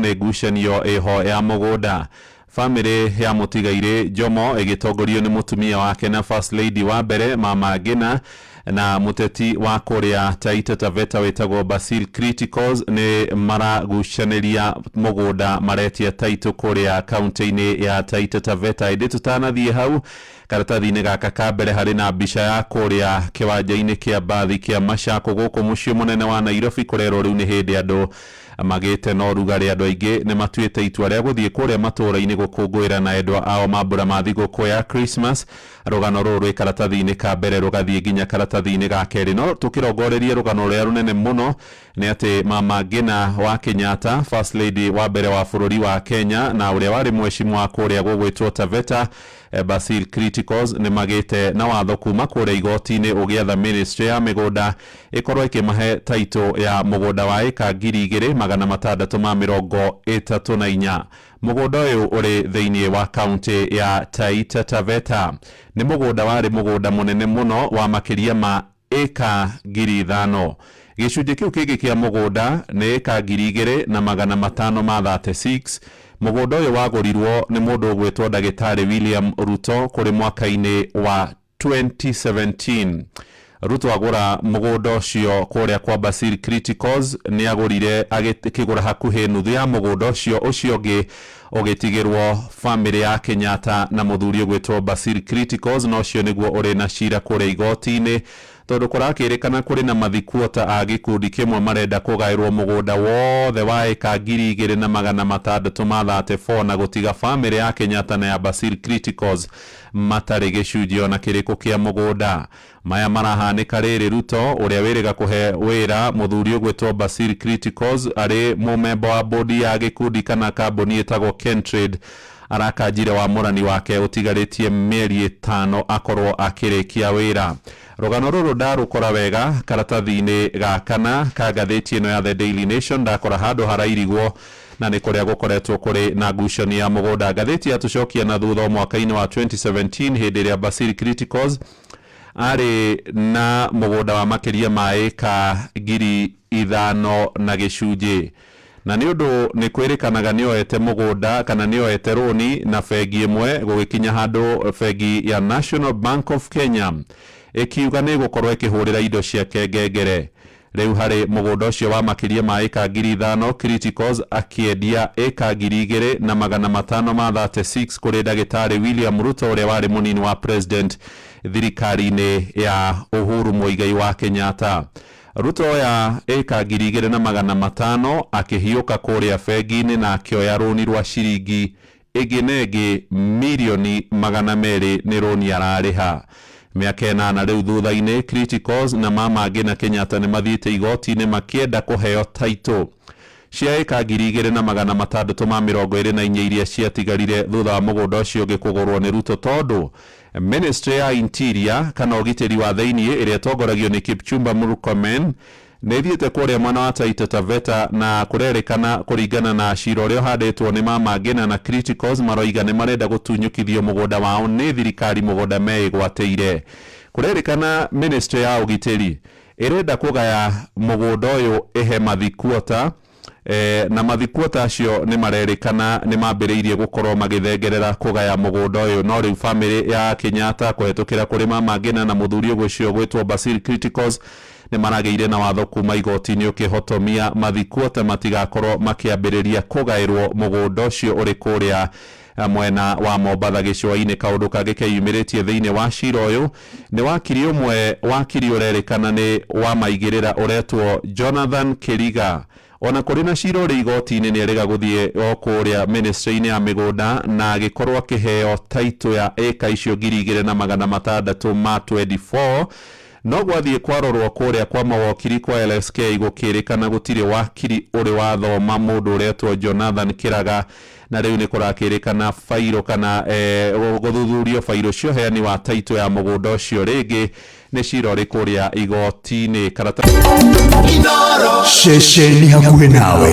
Nĩ ngucanio ĩho ya mũgũnda. Famĩlĩ ya mũtigairĩ Jomo ĩgĩtongorio nĩ mũtumia wake na First Lady wa mbere Mama Ngina na mũteti wa kũrĩa Taita Taveta wĩtagwo Basil Criticos nĩ maragucanĩria mũgũnda maretia taitũ kũrĩa kaunti-inĩ ya Taita Taveta. Ĩndĩ tũtanathiĩ hau, karatathi-inĩ gaka ka mbere harĩ na mbica ya kũrĩa kĩwanja-inĩ kĩa mbathi kĩa Machako gũkũ mũciĩ mũnene wa Nairobi. Kũrerwo rĩu nĩ hĩndĩ andũ magĩte na ũrugarĩ. Andũ aingĩ nĩ matuĩte itua rĩa gũthiĩ kũrĩa matũũra-inĩ gũkũngũĩra na endwa ao mambura ma thigũkũ ya Christmas. Rũgano rũrũ rwĩ karatathi-inĩ ka mbere rũgathiĩ nginya karatathi-inĩ ga kerĩ. No tũkĩrongorerie rũgano rũrĩa rũnene mũno nĩ atĩ Mama Ngina wa Kenyatta, First Lady wa mbere wa bũrũri wa Kenya na ũrĩa warĩ mwecimu wa kũrĩa gũgwĩtwo Taveta, Basil Criticos, nĩ magĩte na watho kuma kũrĩa igoti-inĩ ũgĩatha Ministry ya mĩgũnda ĩkorwo ĩkĩmahe taitũ ya mũgũnda wa ĩka 2634. Mũgũnda ũyũ ũrĩ thĩinĩ wa kaunti ya Taita Taveta. Nĩ mũgũnda warĩ mũgũnda mũnene mũno wa makĩria ma ĩka 5,000. Gĩcunjĩ kĩu kĩngĩ kĩa mũgũnda nĩ ĩka 2536. Mũgũnda ũyũ wagũrirwo nĩ mũndũ ũgwĩtwo Ndagĩtarĩ William Ruto kũrĩ mwaka-inĩ wa 2017. Ruto agũra mũgũnda ũcio kũrĩa kwa Basil Criticos nĩ agũrire agĩkĩgũra hakuhĩ nuthu ya mũgũnda ũcio, ũcio ũngĩ ũgĩtigĩrwo famĩlĩ ya Kenyatta na mũthuri ũgwĩtwo Basil Criticos, na ũcio nĩguo ũrĩ na cira kũrĩa igoti-inĩ tondũ kũrakĩrĩkana kũrĩ na mathikuota a gĩkundi kĩmwe marenda kũgaĩrwo mũgũnda wothe wa ĩka 2634 na gũtiga famĩlĩ ya Kenyatta na ya Basil Criticos matarĩ gĩcunjĩ ona kĩrĩkũ kĩa mũgũnda. Maya marahanĩka rĩrĩ Ruto ũrĩa wĩrĩga kũhe wĩra mũthuri ũgwĩtwo Basil Criticos arĩ mũmemba wa bodi ya gĩkundi kana kambuni ĩtagwo Kentrade arakanjire wamũrani wake ũtigarĩtie mĩeri 5 akorwo akĩrĩkia wĩra. Rũgano rũrũ ndarũkora wega karatathi-inĩ ga kana ka ngathĩti ĩno ya The Daily Nation, ndakora handũ harairigwo na nĩ kũrĩa gũkoretwo kũrĩ na ngucanio ya mũgũnda. Ngathĩti yatũcokia na thutha mwaka-inĩ wa 2017 hĩndĩ ĩrĩa Basil Criticos arĩ na mũgũnda wa makĩria ma ĩka 5,000 na gĩcunjĩ, na nĩ ũndũ nĩ kwĩrĩkanaga nĩ oete mũgũnda kana nĩ oete rũni na bengi ĩmwe. Gũgĩkinya handũ bengi ya National Bank of Kenya ĩkiuga nĩ ĩgũkorwo ĩkĩhũrĩra indo ciake ngengere. Rĩu harĩ mũgũnda ũcio wa makĩria ma ĩka 5,000, Criticos akĩendia ĩka 2536 kũrĩ ndagĩtarĩ William Ruto ũrĩa warĩ mũnini wa president thirikari-inĩ ya Uhuru Muigai wa Kenyatta. Ruto oya ĩka 2500 akĩhiũka kũrĩa bengi-inĩ na akĩoya rũni rwa ciringi ĩngĩ na ĩngĩ mirioni 200, nĩ rũni ararĩha mĩaka 8 rĩu thutha-inĩ. Criticos na Mama Ngina Kenyatta nĩ mathiĩte igoti-inĩ makĩenda kũheo taitũ cia ĩka 2624 iria ciatigarire thutha wa mũgũnda ũcio ũngĩ kũgũrwo nĩ Ruto, tondũ Ministry ya Interior kana ũgitĩri wa thĩinĩ ĩrĩa ĩtongoragio nĩ Kipchumba Murkomen nĩ ĩthiĩte kũrĩa mwena wa Taita Taveta, na kũrerĩkana kũringana na cira ũrĩa ũhandĩtwo nĩ Mama Ngina na Criticos, maroiga nĩ marenda gũtunyũkithio mũgũnda wao nĩ thirikari, mũgũnda meĩgwatĩire. Kũrerĩkana Ministry ya ũgitĩri ĩrenda kũgaya mũgũnda ũyũ ĩhe mathikuota na mathikuota acio nĩ marerĩkana nĩ mambĩrĩirie gũkorwo magĩthengerera kũgaya mũgũnda ũyũ. No rĩu famĩlĩ ya Kenyatta kũhetũkĩra kũrĩ Mama Ngina na mũthuri ũcio gwĩtwo Basil Criticos nĩ maragĩire na watho kuma igoti-inĩ ũkĩhotomia mathikuota matigakorwo makĩambĩrĩria kũgaĩrwo mũgũnda ũcio ũrĩ kũrĩa mwena wa Mombatha gĩcũa-inĩ. Kaũndũ kangĩ keyumĩrĩtie thĩinĩ wa cira ũyũ nĩ wakiri ũmwe, wakiri ũrerĩkana nĩ wa maigĩrĩra ũretwo Jonathan Kĩriga. Ona kũrĩ na cira ũrĩ igoti-inĩ, nĩ erĩga gũthiĩ o kũrĩa ministry-inĩ ya mĩgũnda na agĩkorwo akĩheo taitũ ya ĩka icio 2624. No gwathiĩ kwarorwo kũrĩa kwa mawokiri kwa LSK, gũkĩrĩkana gũtirĩ wakiri ũrĩ wathoma mũndũ ũretwo Jonathan Kĩraga, na rĩu nĩ kũrakĩrĩkana bairo kana gũthuthurio bairo cia ũheani wa taitũ ya mũgũnda ũcio rĩngĩ nĩ cira ũrĩ kũrĩa igoti-inĩ. Karata Ceceni hakuhĩ nawe.